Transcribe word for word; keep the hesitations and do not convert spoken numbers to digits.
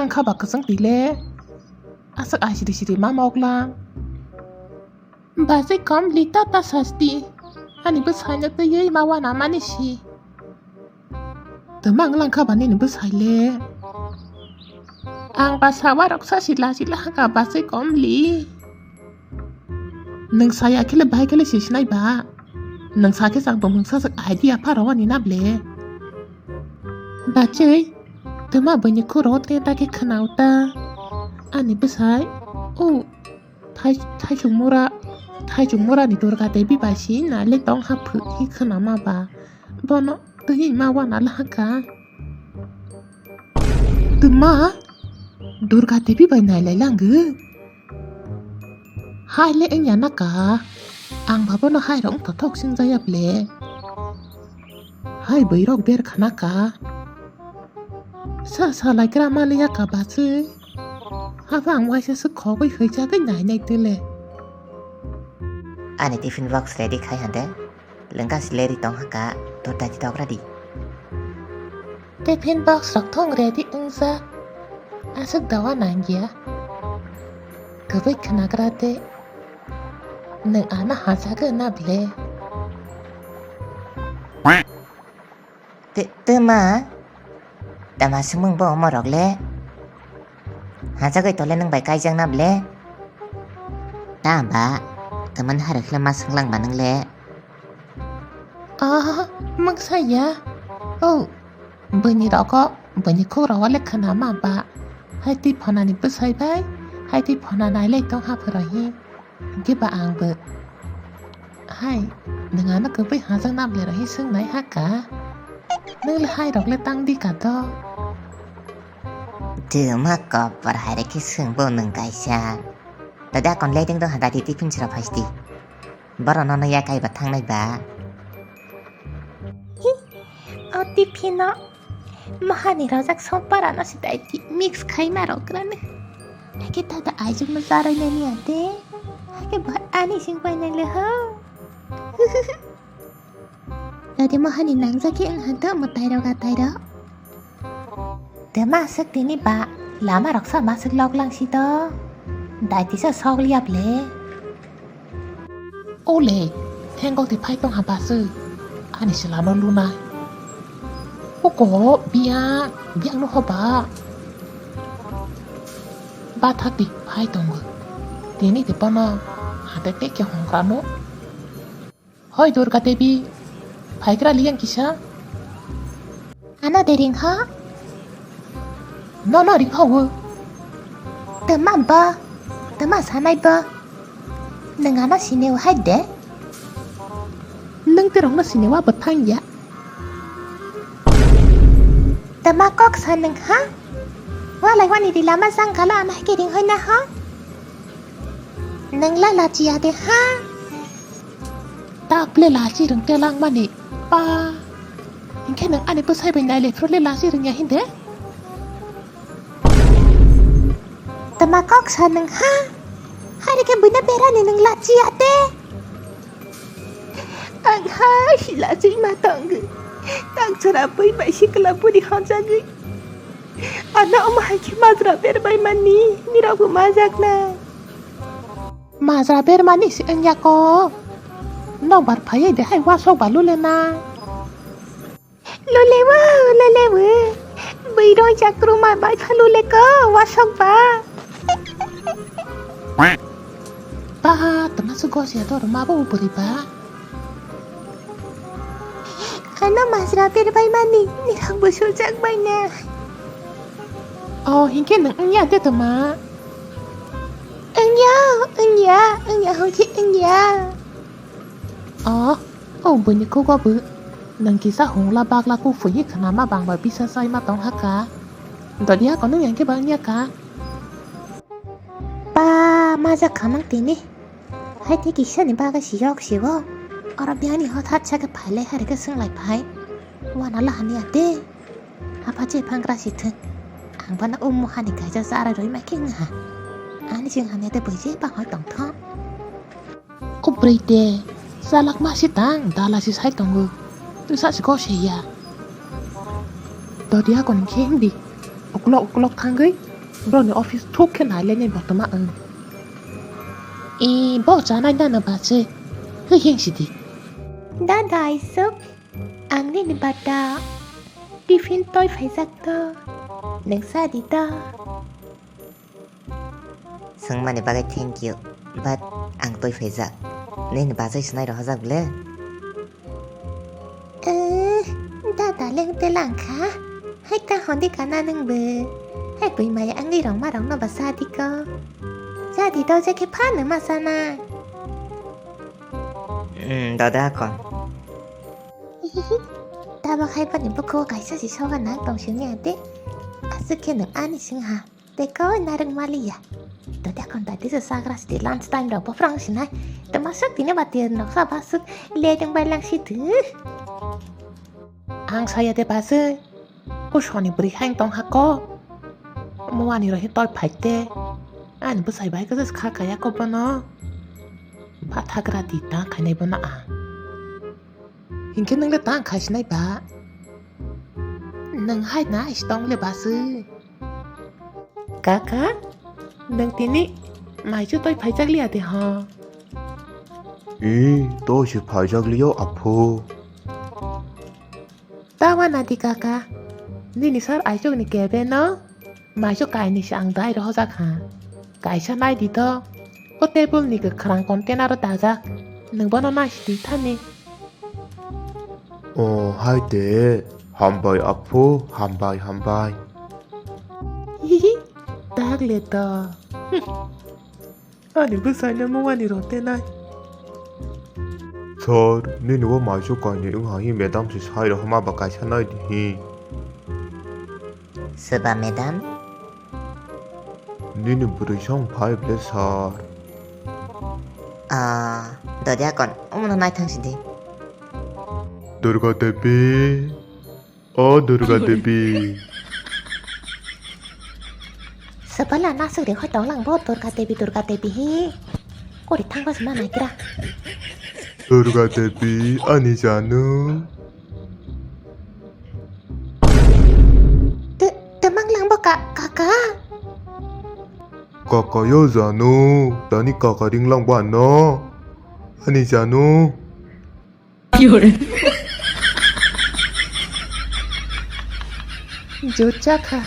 Wngkha ba kwchwng twi le. Aswk ai siri siri ma moklang. Bachai kom li ta ta sasti. Ani bwsai no twiwi ma wana mani si. Twmang langkha ba nini bwsai le. Ang ba sawa rok sa sila sila haka bachai kom li. Nwng saya khe le bahai khe le si sinai ba. Nwng sa khe chang tongmung sa sak idea pharo ani na ble. Bachai, twma bwini khuro te ta khe khwnao ta. Ani bwsai, o, thai-, thaisung mura, thaisung mura ni Durga Devi bai si na le tong ha phwrwi khwnama ba. Bono twi ma wana la haka. Twma, Durga Devi bai nailai langwk. Hai le wngya na ka. Ang ba bono hai rok wngthothok singjaya ble. Hai bwrwi rok ber khana ka. Sa salai gra maliya ka bachwi. Haba ang waisa se khogwi hwijagwi nainai tele. Ani tiffin box ready khai hande. Lengka si leri tong haka, to daji togra di. Tiffin box rok thong ready wngjak. Aswk dawa nangya. Kwbwi khwnagra de. Nwng ano hachagwi na ble. Te, twma. Tama swngmung bo omo rok le. Hachagwi tole nwng bai kaijak na ble. Ta ba, twmani hai rok le ma swnglang ba nwng le. Ah, mungsa ya. Oh, bini rogo, bini khuk rogo le khana ma ba. Hai twi phonani bwsai bai, hai twi phona nai le tong ha phwrwi. Hinkhe ba ang bo. Hai, nwng ano kwbwi hajak na ble rohi swngnai ha ka. Nwng le hai rok le tang di ka do. Twma kopor hai rok khe swng bo nwng kaisa. Dada kon le ding do hada di tiffin sra phai di. Borok nono ya kaiba thangnai ba. Hi, o tiffin o mohani rojak sompara no si dai di mix khai ma rok rani. Hake tada aijuk no jarai nani ate. Hake ba ani sing pai nai le ho. Dadi mohani nangjak khe wng han to mwtai rok atai rok. Twma aswk tini ba lama rok sa maswk lok lang si to. Dai tisa sok liya ble. Ole, thengo ti phai tong ha baswk. Ani sila no luna. Oko biya, biya no hoba. Ba thak ti phai tongo. Tini ti pono hate te khe hongkra no. Hoi Durga Devi, phaigra liyang kisa. Ano de ring ha? No, no, ring ha wo. Tama ba, tama sanai ba. Nang ano sini hai de. Nang te rong no sini wa ba thang ya. Tama kok sa nang ha? Walai wani di lama sang kala ano hai ke ring hoi na ha? Nang la lachi ya de ha? Tak ble lachi rwng te langmani. Pa. Hinkhe nwng ani bwsai bai nai le phuru le lachi rwngya hinde? Tama kok sa nwng ha? Hari khe buino berani nwng lachi ya de? Ang hai si lachi ma tongwi. Tak chwra bui bai si kwla buri hojagwi. Ano omo hai khe majra ber bai mani, nirok bo majak na. Majra bermani se wngya ko. Nokbar phaiwi de hai wasok ba lule na. Lule wo, lule wo. Bwrwi roi chakru ma bai pha lule ko, wasok ba. Ba, tama se gos ya dor ma bo bwrwi ba. Ano majra ber bai mani, nirok bo sujak bai na. Oh, hinkhe nwng wngya de tama? Wngya, wngya, wngya, hwnkhe wngya. Oh, oh, buini kugo bo. Nwng kisa hungla bagla kuphui hi khwnama bangba bisa chaima tong haka. Dodiya kono yang khe bang ya ka. Ba, majak khamang tini. Hai tei kisani bagwi siyok siyo. Oro biyani hothat sakhe phailai hai rwkhe swnglai phai. Wana lahani ate. Apha che phangra si thwng. Ang bana ummo hani kaisa chara roi ma khe wngha. Ani sing hamya tei buiji bang hoi tongthok. O bwrwi tei chalak ma si tang dala si sai tongo. Twi sa si kok se ya. Dodiya kono khe wngdi. Uklok uklok thangwi. Broni office thuk khe nai le nai botoma ang. E, bo chanai dana bache. Hei heng sidi. Dada, aisuk. Ang nini bata tiffin toi phaijak to. Neng sa di to. Swngmani bagwi thank you, but ang twi phaijak. Nini bachai swnai rohorjak ble? Eh, dada leng te lang kha. Hai ta hondi kana nang be? Hai bui maya angwi rong ma rong no ba sadi ko. Sadi to je khe phano ma sana. Hmm, dada kon. Tabok hai bani bukhugo kaisa si soga nang tong sini ate. Aswk khe no ani sing ha. Tei koi narwk maliya. Todi akon tadi se sagra sidi lunch time rok bophrang sinai. Tei masuk tini bati noksa basuk ledeng bai lang situ. Ang saya de basui. Kusoni bwrwi haing tong hako. Muani rohi toi phaite. Ani bwsai bai khe kha kaya ko bono. Phathagra di ta khainai bono ang. Hinkhe nwngle tang khaisinai ba? Nwng hai nai si tong le basui. Kaka, nwng tini maichu toi phaijak liya de ho? I, to si phaijak liyo aphu. Tawa nadi kaka, nini sar aichuk ni kebe no? Maichu kainwi se ang dai rohorjak ha. Kaisa nai di to. O table ni kwkhrang container o dajak. Nwng bono nai sidi thani. O hai de. Hambai aphu, hambai, hambai. Hihi, tak le to. Ani bwsai no muani rok te nai. Sir, nini o maichu kainwi wng hai madam se sai rohorma ba kaisa nai di hi. Soba madam? Nini bwrwi song phai ble sir. Ah, dodi akon, omono naithang sidi. Durga Devi, o Durga Devi. Sebala nasuk de hoi tong lang bo Durga Devi, Durga Devi hi. Kori thang bas ma nai kira. Durga Devi, ani janu. Te, te mang lang bo ka, kaka. Kaka yo janu, tani kaka ring lang ba no. Ani janu. Jut chakha.